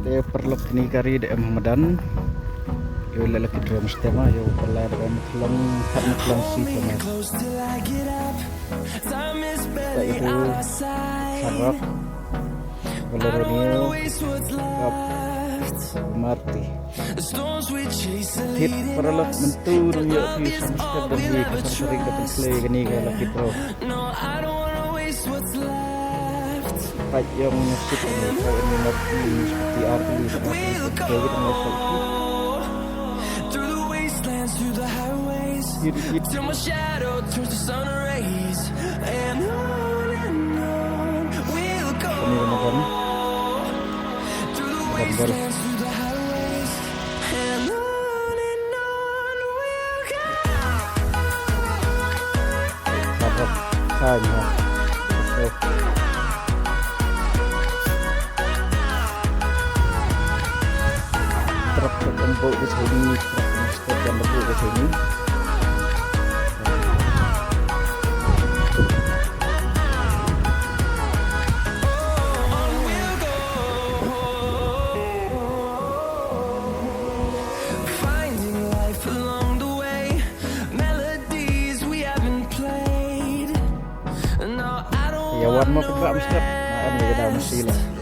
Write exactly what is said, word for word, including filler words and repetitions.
Ïa paralok, kane ka ri da em ha madan. Ïa la lucky draw mynstep ma, ïa pala da em khlong, khat khlong si khlong. Ka ïa tu sarok. Bolero Neo, Cup, Marti. Thit paralok, mynta ruh ïa phi sa mynstep da hi ka sorkari ka pynslei kane ka lucky draw. Pait ïong nasib kane, pait ïong nasib ti ar kali sa ka pynslei ka pynslei. Hit, hit. Kane ka madan. Madan bel. Sarap. Khain ha. Truck ka kan bau ka sini, truck ka step kan bau ka sini. Finding life along the way, melodies we haven't played. No, I don't Ïa wan mo ka trap mynstep. Na em ïa ka daw mynstep la.